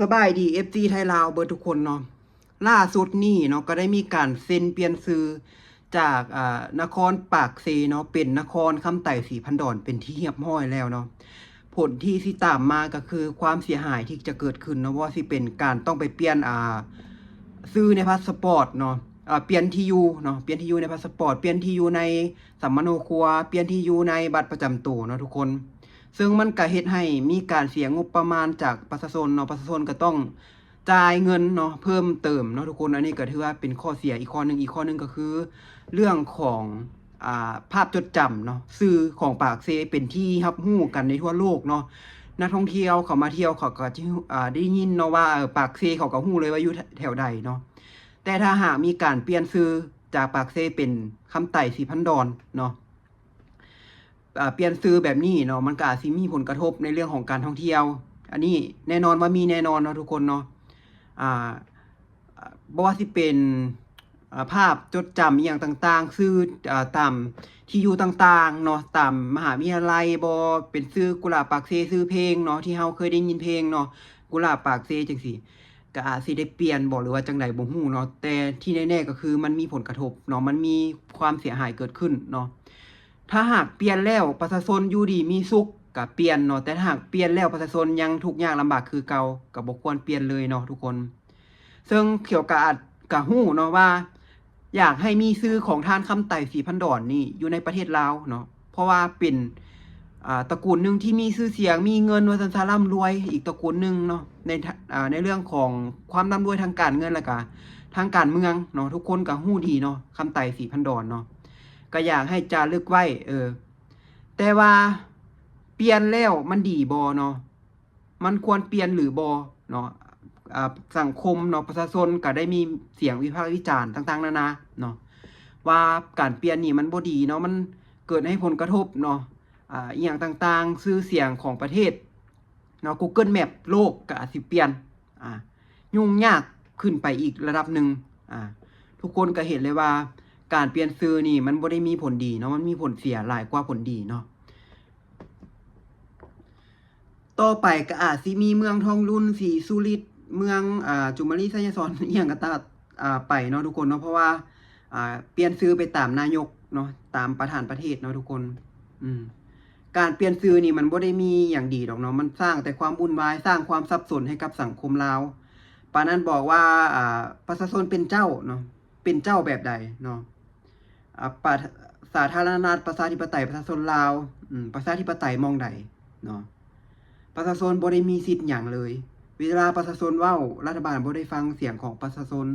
ສະບາຍດີ ເອັຟຊີ ໄທລາວເບິດທຸກຄົນເນາະ. ລ່າສຸດນີ້ເນາະ ກໍໄດ້ມີການເຊັນປ່ຽນຊື່ຈາກ ອ່າ ນະຄອນປາກເຊເນາະ ເປັນນະຄອນຄຳໄຕ ສີພັນດອນ ເປັນທີ່ຮຽບຮ້ອຍແລ້ວເນາະ. ຜົນທີ່ຊິຕາມມາກໍຄືຄວາມເສຍຫາຍທີ່ຈະເກີດຂຶ້ນເນາະ, ບໍ່ວ່າຊິເປັນການຕ້ອງໄປປ່ຽນ ອ່າ ຊື່ໃນພາສະປອດເນາະ, ອ່າ ປ່ຽນທີ່ຢູ່ເນາະ, ປ່ຽນທີ່ຢູ່ໃນພາສະປອດ, ປ່ຽນທີ່ຢູ່ໃນສຳມະໂນຄົວ, ປ່ຽນທີ່ຢູ່ໃນບັດປະຈຳໂຕເນາະທຸກຄົນ. ເຊິ່ງມັນກະເຮັດໃຫ້ມີການເສຍງົບປະມານຈາກປະຊາຊົນເນາະ, ປະຊາຊົນກໍຕ້ອງຈ່າຍເງິນເນາະ ເພີ່ມເຕີມເນາະທຸກຄົນ. ອັນນີ້ກໍຖືວ່າເປັນຂໍ້ເສຍອີກຂໍ້ໜຶ່ງ. ອີກຂໍ້ໜຶ່ງກໍຄືເລື່ອງຂອງ ອ່າ ພາບຈົດຈຳເນາະ, ຊື່ຂອງປາກເຊເປັນທີ່ຮັບຮູ້ກັນໃນທົ່ວໂລກເນາະ. ນັກທ່ອງທ່ຽວເຂົາມາທ່ຽວ ເຂົາກໍຈະ ອ່າ ໄດ້ຍິນເນາະວ່າ ເອີ ປາກເຊ ເຂົາກໍຮູ້ເລີຍວ່າຢູ່ແຖວໃດເນາະ. ແຕ່ຖ້າຫາກມີການປ່ຽນຊື່ຈາກປາກເຊເປັນຄຳໄຕ ສີພັນດອນເນາະ, ອ່າ ປ່ຽນຊື່ແບບນີ້ເນາະ ມັນກໍອາດຊິມີຜົນກະທົບໃນເລື່ອງຂອງການທ່ອງທ່ຽວ. ອັນນີ້ແນ່ນອນວ່າມີແນ່ນອນເນາະທຸກຄົນເນາະ. ອ່າ ບໍ່ວ່າຊິເປັນ ອ່າ ພາບຈົດຈຳອີ່ຫຍັງຕ່າງໆ, ຊື່ ອ່າ ຕາມທີ່ຢູ່ຕ່າງໆເນາະ, ຕາມມະຫາວິທະຍາໄລບໍ, ເປັນຊື່ກຸຫຼາບປາກເຊ, ຊື່ເພງເນາະ ທີ່ເຮົາເຄີຍໄດ້ຍິນເພງເນາະ, ກຸຫຼາບປາກເຊ ຈັ່ງຊີ້. ກໍອາດຊິໄດ້ປ່ຽນບໍ ຫຼືວ່າຈັ່ງໃດບໍ່ຮູ້ເນາະ, ແຕ່ທີ່ແນ່ໆກໍຄືມັນມີຜົນກະທົບເນາະ, ມັນມີຄວາມເສຍຫາຍເກີດຂຶ້ນເນາະ. ຖ້າຫາກປ່ຽນແລ້ວປະຊາຊົນຢູ່ດີມີສຸກກໍປ່ຽນເນາະ, ແຕ່ຖ້າຫາກປ່ຽນແລ້ວປະຊາຊົນຍັງທຸກຍາກລຳບາກຄືເກົ່າ ກໍບໍ່ຄວນປ່ຽນເລີຍເນາະທຸກຄົນ. ເຊິ່ງເຂົາກໍອາດ ກໍຮູ້ເນາະວ່າ ຢາກໃຫ້ມີຊື່ຂອງທ່ານຄຳໄຕ ສີພັນດອນນີ້ຢູ່ໃນປະເທດລາວເນາະ, ເພາະວ່າເປັນ ອ່າ ຕະກູນໜຶ່ງທີ່ມີຊື່ສຽງ ມີເງິນວ່າຊັ້ນຊະ ລ່ຳລວຍອີກຕະກູນໜຶ່ງເນາະ ໃນ ອ່າ ໃນເລື່ອງຂອງຄວາມລ່ຳລວຍທາງການເງິນ ແລ້ວກະທາງການເມືອງເນາະ. ທຸກຄົນກໍຮູ້ດີເນາະ ຄຳໄຕ ສີພັນດອນເນາະ, ກໍຢາກໃຫ້ຈາລຶກໄວ້ ເອີ ແຕ່ວ່າປ່ຽນແລ້ວມັນດີບໍ່ເນາະ? ມັນຄວນປ່ຽນຫຼືບໍ່ເນາະ? ອ່າ ສັງຄົມເນາະ ປະຊາຊົນກໍໄດ້ມີສຽງວິພາກວິຈານຕ່າງໆນານາເນາະ ວ່າການປ່ຽນນີ້ມັນບໍ່ດີເນາະ, ມັນເກີດໃຫ້ຜົນກະທົບເນາະ ອ່າ ອີ່ຫຍັງຕ່າງໆ, ຊື່ສຽງຂອງປະເທດເນາະ, ກູເກີນແມັບໂລກກໍອາດຊິປ່ຽນ ອ່າ ຫຍຸ້ງຍາກຂຶ້ນໄປອີກລະດັບໜຶ່ງ. ອ່າ ທຸກຄົນກໍເຫັນເລີຍວ່າການປ່ຽນຊື່ນີ້ມັນບໍ່ໄດ້ມີຜົນດີເນາະ, ມັນມີຜົນເສຍຫຼາຍກວ່າຜົນດີເນາະ. ຕໍ່ໄປກໍອາດຊິມີເມືອງທອງລຸນ, ສີສຸລິດ, ເມືອງ ອ່າ ຈຸມມະລີໄຊຍະສອນ ອີ່ຫຍັງກໍຕາມ ອ່າ ໄປເນາະທຸກຄົນເນາະ, ເພາະວ່າ ອ່າ ປ່ຽນຊື່ໄປຕາມນາຍົກເນາະ, ຕາມປະທານປະເທດເນາະທຸກຄົນ. ອືມ ການປ່ຽນຊື່ນີ້ມັນບໍ່ໄດ້ມີຫຍັງດີດອກເນາະ, ມັນສ້າງແຕ່ຄວາມວຸ່ນວາຍ, ສ້າງຄວາມສັບສົນໃຫ້ກັບສັງຄົມລາວ. ປານນັ້ນບອກວ່າ ອ່າ ປະຊາຊົນເປັນເຈົ້າເນາະ, ເປັນເຈົ້າແບບໃດເນາະ? ອາ ປະ ສາທາລະນະລັດປະຊາທິປະໄຕປະຊາຊົນລາວ, ອືມ ປະຊາທິປະໄຕໝ່ອງໃດເນາະ? ປະຊາຊົນບໍ່ໄດ້ມີສິດຫຍັງເລີຍ. ເວລາປະຊາຊົນເວົ້າ, ລັດຖະບານບໍ່ໄດ້ຟັງສຽງຂອງປະຊາຊົນ,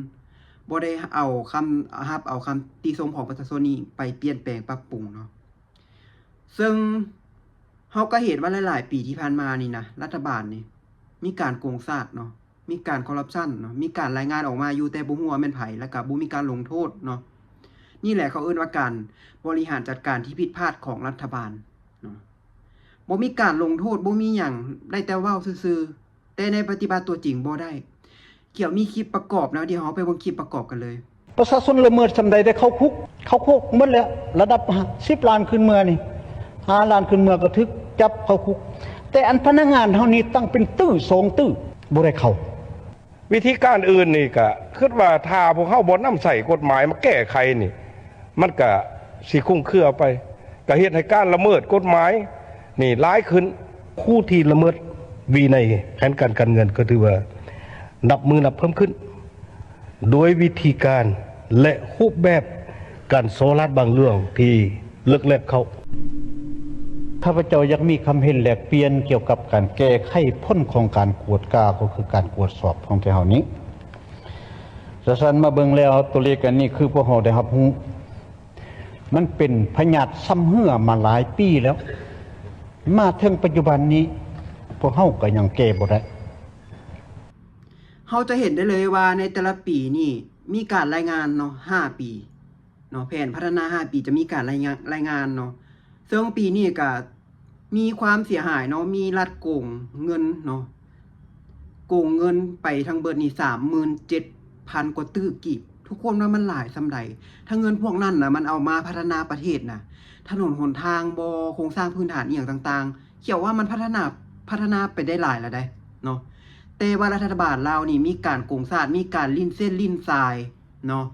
ບໍ່ໄດ້ເອົາຄຳ ຮັບເອົາຄຳຕິຊົມຂອງປະຊາຊົນນີ້ໄປປ່ຽນແປງປັບປຸງເນາະ. ເຊິ່ງເຮົາກໍເຫັນວ່າຫຼາຍໆປີທີ່ຜ່ານມານີ້ນະ, ລັດຖະບານນີ້ມີການໂກງຊາດເນາະ, ມີການຄໍຣັບຊັນເນາະ, ມີການລາຍງານອອກມາຢູ່ ແຕ່ບໍ່ຮູ້ວ່າແມ່ນໃຜ, ແລ້ວກໍບໍ່ມີການລົງໂທດເນາະ. ນີ້ແຫຼະເຂົາເອີ້ນວ່າການບໍລິຫານຈັດການທີ່ຜິດພາດຂອງລັດຖະບານເນາະ. ບໍ່ມີການລົງໂທດ, ບໍ່ມີຫຍັງ, ໄດ້ແຕ່ເວົ້າຊື່ໆ, ແຕ່ໃນປະຕິບັດຕົວຈິງບໍ່ໄດ້. ກ່ຽວມີຄລິບປະກອບນະ, ດຽວເຮົາໄປເບິ່ງຄລິບປະກອບກັນເລີຍ. ປະຊາຊົນລະເມີດສ່ຳໃດໄດ້ເຂົ້າຄຸກ, ເຂົ້າຄຸກໝົດແລ້ວ, ລະດັບສິບລ້ານຂຶ້ນເມືອນີ້, ຫ້າລ້ານຂຶ້ນເມືອກໍຖືກຈັບເຂົ້າຄຸກ, ແຕ່ອັນພະນັກງານເຮົານີ້ຕັ້ງເປັນຕື້ສອງຕື້ ບໍ່ໄດ້ເຂົ້າ. ວິທີການອື່ນນີ້ກະຄິດວ່າ ຖ້າພວກເຮົາບໍ່ນຳໃຊ້ກົດໝາຍມາແກ້ໄຂນີ້ ມັນກະຊິຄຸມເຄືອໄປ, ກະເຮັດໃຫ້ການລະເມີດກົດໝາຍນີ້ຫຼາຍຂຶ້ນ. ຜູ້ທີ່ລະເມີດວິໄນແຜນການການເງິນກໍຖືວ່ານັບມື້ນັບເພີ່ມຂຶ້ນ ໂດຍວິທີການ ແລະ ຮູບແບບການສໍ້ລາດບາງເລື່ອງທີ່ເລິກແລກເຂົ້າ. ຂ້າພະເຈົ້າຢາກມີຄຳເຫັນແລກປ່ຽນກ່ຽວກັບການແກ້ໄຂຜົນຂອງການກວດກາ, ກໍຄືການກວດສອບຂອງແຕ່ເຮົານີ້. ສະຊັ້ນມາເບິ່ງແລ້ວ ຕົວເລກອັນນີ້ຄືພວກເຮົາໄດ້ຮັບຮູ້ ມັນເປັນພະຍາດຊຳເຮື້ອມາຫຼາຍປີແລ້ວ, ມາເຖິງປັດຈຸບັນນີ້ ພວກເຮົາກໍຍັງແກ້ບໍ່ໄດ້. ເຮົາຈະເຫັນໄດ້ເລີຍວ່າໃນແຕ່ລະປີນີ້ມີການລາຍງານເນາະ, ຫ້າປີເນາະ, ແຜນພັດທະນາຫ້າປີຈະມີການລາຍງານ, ລາຍງານເນາະ. ເຊິ່ງປີນີ້ກະ ມີຄວາມເສຍຫາຍເນາະ, ມີລັດໂກງເງິນເນາະ, ໂກງເງິນໄປທັງເບິດນີ້ ສາມໝື່ນເຈັດພັນກວ່າຕື້ກີບ. ທຸກຄົນວ່າມັນຫຼາຍສ່ຳໃດ? ຖ້າເງິນພວກນັ້ນນະ ມັນເອົາມາພັດທະນາປະເທດນະ, ຖະໜົນຫົນທາງບໍ, ໂຄງສ້າງພື້ນຖານອີ່ຫຍັງຕ່າງໆ, ເຂົາວ່າມັນພັດທະນາ, ພັດທະນາໄປໄດ້ຫຼາຍແລ້ວໃດ໋ເນາະ. ແຕ່ວ່າລັດຖະບານລາວນີ້ມີການໂກງຊາດ ມີການຫຼິ້ນເສັ້ນຫຼິ້ນສາຍເນາະ.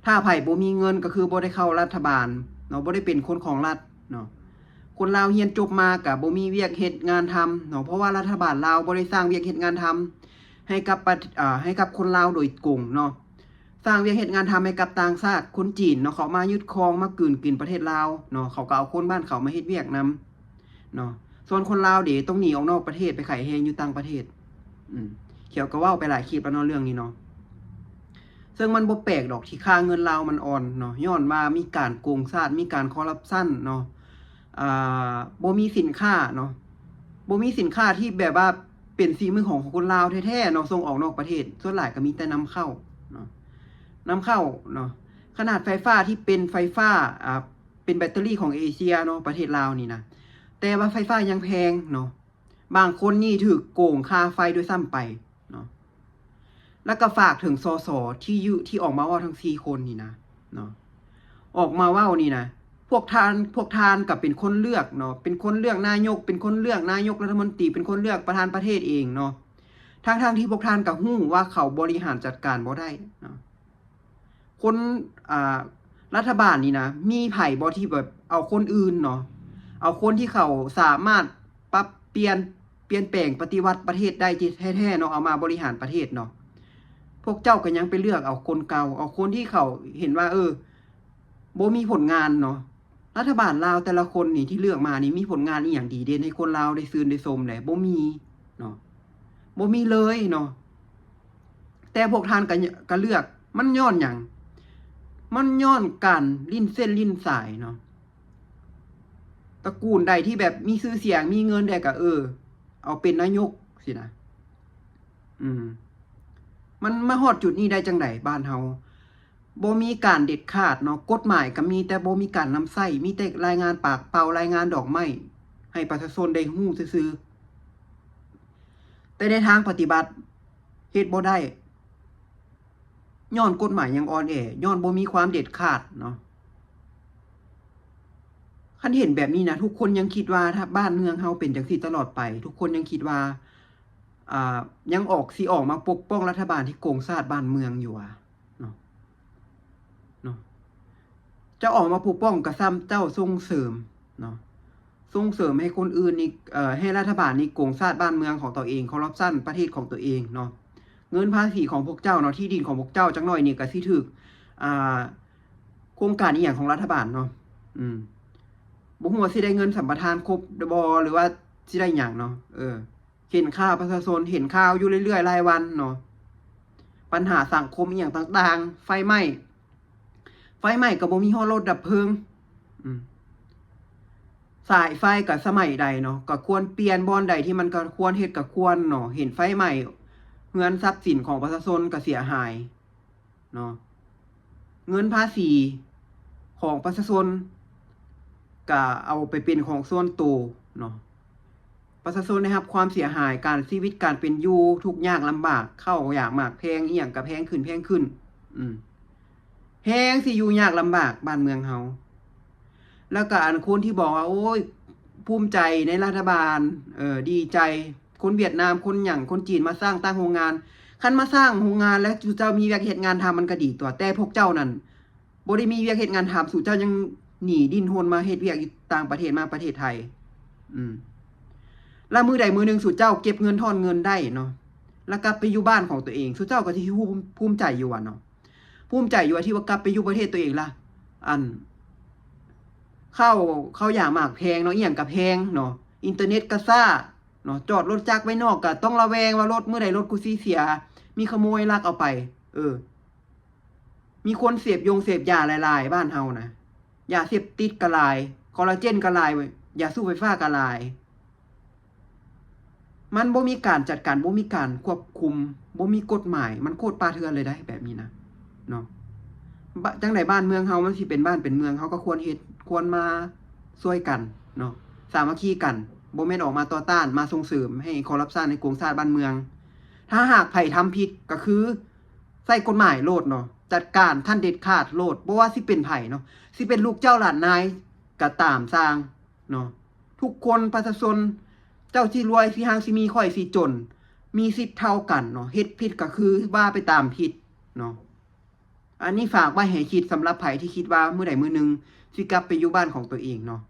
ຖ້າໃຜບໍ່ມີເງິນກໍຄືບໍ່ໄດ້ເຂົ້າລັດຖະບານເນາະ ບໍ່ໄດ້ເປັນຄົນຂອງລັດເນາະ. ຄົນລາວຮຽນຈົບມາກໍບໍ່ມີວຽກເຮັດງານທຳເນາະ ເພາະວ່າລັດຖະບານລາວບໍ່ໄດ້ສ້າງວຽກເຮັດງານທຳໃຫ້ກັບປະ ເອີ ໃຫ້ກັບຄົນລາວໂດຍກົງເນາະ. ສ້າງວຽກເຮັດງານທຳໃຫ້ກັບຕ່າງຊາດ ຄົນຈີນເນາະ ເຂົາມາຍຶດຄອງ ມາກືນກິນປະເທດລາວເນາະ. ເຂົາກໍເອົາຄົນບ້ານເຂົາມາເຮັດວຽກນຳເນາະ. ສ່ວນຄົນລາວເດ ຕ້ອງໜີອອກນອກປະເທດ ໄປຂາຍແຮງຢູ່ຕ່າງປະເທດ. ອືມ ຂຽວກໍເວົ້າໄປຫຼາຍຄລິບແລ້ວເນາະ ເລື່ອງນີ້ເນາະ. ເຊິ່ງມັນບໍ່ແປກດອກທີ່ຄ່າເງິນລາວມັນອ່ອນເນາະ ຍ້ອນວ່າມີການໂກງຊາດ ມີການຄໍຣັບຊັນເນາະ. ອ່າ ບໍ່ມີສິນຄ້າເນາະ ບໍ່ມີສິນຄ້າທີ່ແບບວ່າເປັນສີມືຂອງຄົນລາວແທ້ໆເນາະ ສົ່ງອອກນອກປະເທດ. ສ່ວນຫຼາຍກໍມີແຕ່ນຳເຂົ້າເນາະ ນຳເຂົ້າເນາະ. ຂະໜາດໄຟຟ້າທີ່ເປັນໄຟຟ້າ ອ່າ ເປັນແບັດເຕີຣີຂອງເອເຊຍເນາະ ປະເທດລາວນີ້ນະ ແຕ່ວ່າໄຟຟ້າຍັງແພງເນາະ. ບາງຄົນນີ້ຖືກໂກງຄ່າໄຟດ້ວຍຊ້ຳໄປເນາະ. ແລ້ວກໍຝາກເຖິງ ສສ ທີ່ຢູ່ ທີ່ອອກມາເວົ້າທັງສີ່ຄົນນີ້ນະເນາະ ອອກມາເວົ້ານີ້ນະ ພວກທ່ານ ພວກທ່ານກໍເປັນຄົນເລືອກເນາະ ເປັນຄົນເລືອກນາຍົກ ເປັນຄົນເລືອກນາຍົກລັດຖະມົນຕີ ເປັນຄົນເລືອກປະທານປະເທດເອງເນາະ ທັງໆທີ່ພວກທ່ານກໍຮູ້ວ່າເຂົາບໍລິຫານຈັດການບໍ່ໄດ້ເນາະ. ຄົນ ອ່າ ລັດຖະບານນີ້ນະ ມີໃຜບໍ່ທີ່ແບບເອົາຄົນອື່ນເນາະ ເອົາຄົນທີ່ເຂົາສາມາດປັບປ່ຽນ ປ່ຽນແປງປະຕິວັດປະເທດໄດ້ແທ້ໆເນາະ ເອົາມາບໍລິຫານປະເທດເນາະ. ພວກເຈົ້າກໍຍັງໄປເລືອກເອົາຄົນເກົ່າ ເອົາຄົນທີ່ເຂົາເຫັນວ່າ ເອີ ບໍ່ມີຜົນງານເນາະ. ລັດຖະບານລາວແຕ່ລະຄົນນີ້ທີ່ເລືອກມານີ້ ມີຜົນງານອີ່ຫຍັງດີເດັ່ນໃຫ້ຄົນລາວໄດ້ຊື່ນໄດ້ຊົມແດ່? ບໍ່ມີເນາະ ບໍ່ມີເລີຍເນາະ. ແຕ່ພວກທ່ານກໍ ກໍເລືອກ ມັນຍ້ອນຫຍັງ? ມັນຍ້ອນການຫຼິ້ນເສັ້ນຫຼິ້ນສາຍເນາະ. ຕະກູນໃດທີ່ແບບມີຊື່ສຽງ ມີເງິນແດ່ກໍ ເອີ ເອົາເປັນນາຍົກຊີ້ນະ. ອືມ ມັນມາຮອດຈຸດນີ້ໄດ້ຈັ່ງໃດ? ບ້ານເຮົາບໍ່ມີການເດັດຂາດເນາະ ກົດໝາຍກໍມີ ແຕ່ບໍ່ມີການນຳໃຊ້ ມີແຕ່ລາຍງານປາກເປົ່າ ລາຍງານດອກໄມ້ໃຫ້ປະຊາຊົນໄດ້ຮູ້ຊື່ໆ ແຕ່ໃນທາງປະຕິບັດເຮັດບໍ່ໄດ້ ຍ້ອນກົດໝາຍຍັງອ່ອນແອ ຍ້ອນບໍ່ມີຄວາມເດັດຂາດເນາະ. ຄັນເຫັນແບບນີ້ນະ ທຸກຄົນຍັງຄິດວ່າ ຖ້າບ້ານເມືອງເຮົາເປັນຈັ່ງຊີ້ຕະຫຼອດໄປ ທຸກຄົນຍັງຄິດວ່າ ອ່າ ຍັງອອກ ຊິອອກມາປົກປ້ອງລັດຖະບານທີ່ໂກງຊາດບ້ານເມືອງຢູ່ຫວາເນາະ ເນາະ. ເຈົ້າອອກມາປົກປ້ອງກໍຊ້ຳເຈົ້າສົ່ງເສີມເນາະ ສົ່ງເສີມໃຫ້ຄົນອື່ນນີ້ ເອີ ໃຫ້ລັດຖະບານນີ້ໂກງຊາດບ້ານເມືອງຂອງຕົວເອງ ຄໍຣັບຊັນປະເທດຂອງຕົວເອງເນາະ. ເງິນພາສີຂອງພວກເຈົ້າເນາະ ທີ່ດິນຂອງພວກເຈົ້າຈັກໜ້ອຍນີ້ກໍຊິຖືກ ອ່າ ໂຄງການອີ່ຫຍັງຂອງລັດຖະບານເນາະ ອືມ ບໍ່ຮູ້ວ່າຊິໄດ້ເງິນສຳປະທານຄົບບໍ່ ຫຼືວ່າຊິໄດ້ຫຍັງເນາະ. ເອີ ເຫັນຂ່າວປະຊາຊົນ ເຫັນຂ່າວຢູ່ເລື້ອຍໆ ລາຍວັນເນາະ ບັນຫາສັງຄົມອີ່ຫຍັງຕ່າງໆ ໄຟໄໝ້ ໄຟໄໝ້ກໍບໍ່ມີຮອດລົດດັບເພີງ ອືມ ສາຍໄຟກໍສະໄໝໃດເນາະ ກໍຄວນປ່ຽນ ບ່ອນໃດທີ່ມັນກໍຄວນເຮັດກໍຄວນເນາະ. ເຫັນໄຟໄໝ້ ເຮືອນຊັບສິນຂອງປະຊາຊົນກໍເສຍຫາຍເນາະ ເງິນພາສີຂອງປະຊາຊົນກໍເອົາໄປເປັນຂອງສ່ວນໂຕເນາະ. ປະຊາຊົນໄດ້ຮັບຄວາມເສຍຫາຍ ການ ຊີວິດການເປັນຢູ່ທຸກຍາກລຳບາກ ເຂົ້າຢາກໝາກແພງ ອີ່ຫຍັງກໍແພງຂຶ້ນ ແພງຂຶ້ນ ອືມ ແຮງຊິຢູ່ຍາກລຳບາກບ້ານເມືອງເຮົາ. ແລ້ວກໍອັນຄົນທີ່ບອກວ່າ ໂອ້ຍ ພູມໃຈໃນລັດຖະບານ ເອີ ດີໃຈ ຄົນຫວຽດນາມ ຄົນຫຍັງ ຄົນຈີນມາສ້າງຕັ້ງໂຮງງານ ຄັນມາສ້າງໂຮງງານແລ້ວ ເຈົ້າມີວຽກເຮັດງານທຳ ມັນກໍດີຕົວະ ແຕ່ພວກເຈົ້ານັ້ນ ບໍ່ໄດ້ມີວຽກເຮັດງານທຳ ສູເຈົ້າຍັງໜີດີ້ນຮົນມາເຮັດວຽກຢູ່ຕ່າງປະເທດ ມາປະເທດໄທ ອືມ ລະມື້ໃດມື້ໜຶ່ງສູເຈົ້າເກັບເງິນ ຖອນເງິນໄດ້ເນາະ ລະກັບໄປຢູ່ບ້ານຂອງຕົວເອງ ສູເຈົ້າກໍຊິພູມ ພູມໃຈຢູ່ຫວາເນາະ ພູມໃຈຢູ່ຫວາທີ່ວ່າກັບໄປຢູ່ປະເທດຕົວເອງລະ ອັນ ເຂົ້າ ເຂົ້າຢາກໝາກແພງເນາະ ອີ່ຫຍັງກໍແພງເນາະ ອິນເຕີເນັດກໍຊ້າເນາະ ຈອດລົດຈັກໄວ້ນອກກໍຕ້ອງລະແວງວ່າລົດ ມື້ໃດລົດກູຊິເສຍ ມີຂະໂມຍລັກເອົາໄປ ເອີ ມີຄົນເສບຢົງເສບຢາຫຼາຍໆ ບ້ານເຮົານະ ຢາເສບຕິດກໍຫຼາຍ ຄໍລາເຈນກໍຫຼາຍ ຢາສູບໄຟຟ້າກໍຫຼາຍ. ມັນບໍ່ມີການຈັດການ ບໍ່ມີການຄວບຄຸມ ບໍ່ມີກົດໝາຍ ມັນໂຄດປ່າເຖື່ອນເລີຍໄດ໋ ແບບນີ້ນະເນາະ. ບ- ຈັ່ງໃດບ້ານເມືອງເຮົາມັນຊິເປັນບ້ານເປັນເມືອງ ເຮົາກໍຄວນເຮັດ ຄວນມາຊ່ວຍກັນເນາະ ສາມັກຄີກັນ ບໍ່ແມ່ນອອກມາຕໍ່ຕ້ານ ມາສົ່ງເສີມໃຫ້ຄໍຣັບຊັນ ໃຫ້ໂກງຊາດບ້ານເມືອງ. ຖ້າຫາກໃຜທຳຜິດກໍຄື ໃຊ້ກົດໝາຍໂລດເນາະ ຈັດການຂັ້ນເດັດຂາດໂລດ ບໍ່ວ່າຊິເປັນໃຜເນາະ ຊິເປັນລູກເຈົ້າຫຼານນາຍກໍຕາມຊ່າງເນາະ ທຸກຄົນ ປະຊາຊົນ ເຈົ້າຊິລວຍ ຊິຮັ່ງ ຊິມີ ຂ້ອຍຊິຈົນ ມີສິດເທົ່າກັນເນາະ ເຮັດຜິດກໍຄືວ່າໄປຕາມຜິດເນາະ. ອັນນີ້ຝາກໄວ້ໃຫ້ຄິດ ສຳລັບໃຜທີ່ຄິດວ່າມື້ໃດມື້ໜຶ່ງຊິກັບໄປຢູ່ບ້ານຂອງຕົວເອງເນາະ.